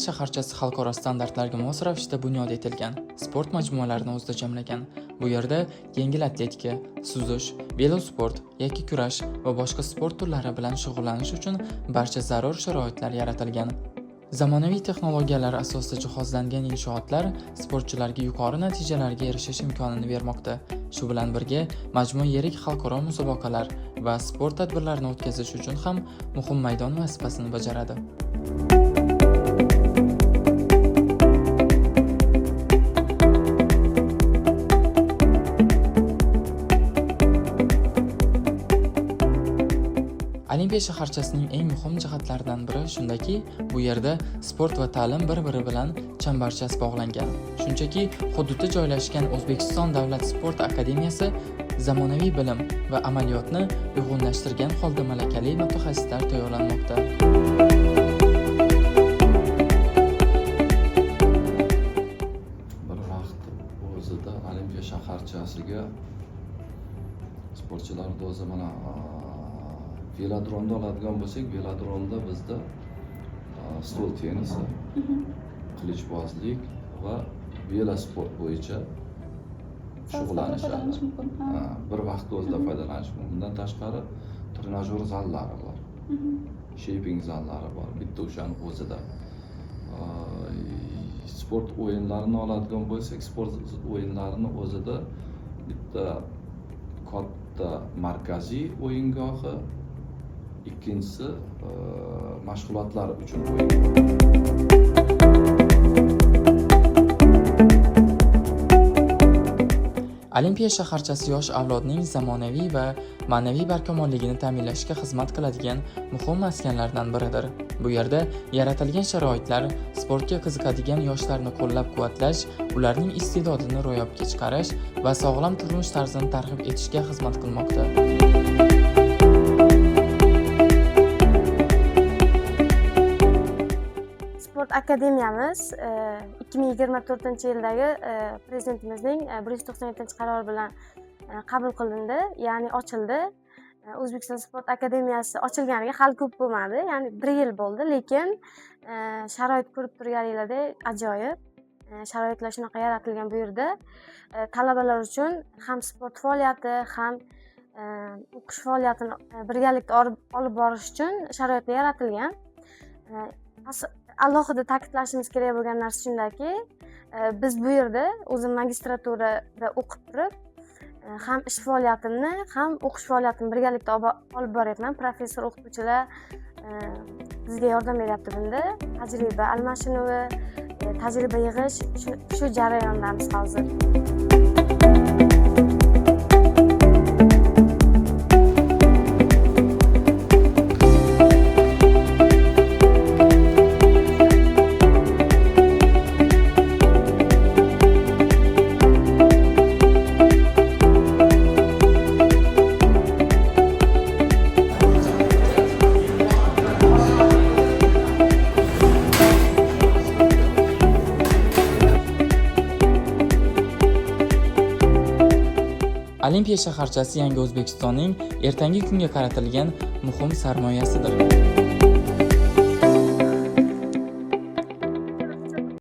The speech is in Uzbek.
shaharchasi xalqaro standartlarga mos ravishda bunyod etilgan sport majmualarini o'zida jamlagan. Bu yerda yengil atletika, suzish, velosport, yakkakurash va boshqa sport turlari bilan shug'ullanish uchun barcha zarur sharoitlar yaratilgan. Zamonaviy texnologiyalar asosida jihozlangan inshootlar sportchilarga yuqori natijalarga erishish imkonini bermoqda. Shu bilan birga, majmua yirik xalqaro musobaqalar va sport tadbirlarini o'tkazish uchun ham muhim maydon vazifasini bajaradi. Olimpiya shaharchasining eng muhim jihatlaridan biri shundaki, bu yerda sport va ta'lim bir-biri bilan chambarchas bog'langan. Shunchaki, hududda joylashgan O'zbekiston davlat sport akademiyasi zamonaviy bilim va amaliyotni uyg'unlashtirgan holda malakali mutaxassislar tayyorlanmoqda. Bir vaqt o'zida Olimpiya shaharchasiga sportchilarni o'zi, mana, velodromda oladigan bo'lsak, velodromda bizda stol tennisi, qilichbozlik va velosport bo'yicha shug'ullanishadi. Foydalanish mumkin, ha. Ha, bir vaqtda o'zida foydalanish mumkin. Bundan tashqari, trenajyor zallari bor, shaping zallari bor bitta o'shani o'zida. Sport o'yinlarini oladigan bo'lsak, sport o'yinlarini o'zida bitta katta markaziy o'yingohi, ikkinchisi mashg'ulotlar uchun o'yingoh. Olimpiya shaharchasi yosh avlodning zamonaviy va ma'naviy barkamolligini ta'minlashga xizmat qiladigan muhim maskanlardan biridir. Bu yerda yaratilgan sharoitlar sportga qiziqadigan yoshlarni qo'llab-quvvatlash, ularning iste'dodini ro'yobga chiqarish va sog'lom turmush tarzini targ'ib etishga xizmat qilmoqda. Sport akademiyamiz 2024 yildagi prezidentimizning 197-qarori bilan qabul qilindi, ya'ni ochildi. O'zbekiston sport akademiyasi ochilganiga hali ko'p bo'lmadi, ya'ni bir yil bo'ldi, lekin sharoit ko'rib turganinglardek ajoyib. Sharoitlar shunaqa yaratilgan bu yerda. Talabalar uchun ham sport faoliyati, ham o'qish faoliyatini birgalikda olib borish uchun sharoitlar yaratilgan. Alohida ta'kidlashimiz kerak bo'lgan narsa shundaki, biz bu yerda o'zim magistraturada o'qib turib, ham ish faoliyatimni, ham o'qish faoliyatimni birgalikda olib boryapman. Professor o'qituvchilar bizga yordam beryapti bunda. Tajriba almashinuvi, tajriba yig'ish, shu jarayondamiz hozir. Olimpiya shaharchasi yangi O'zbekistonning ertangi kunga qaratilgan muhim sarmoyasidir.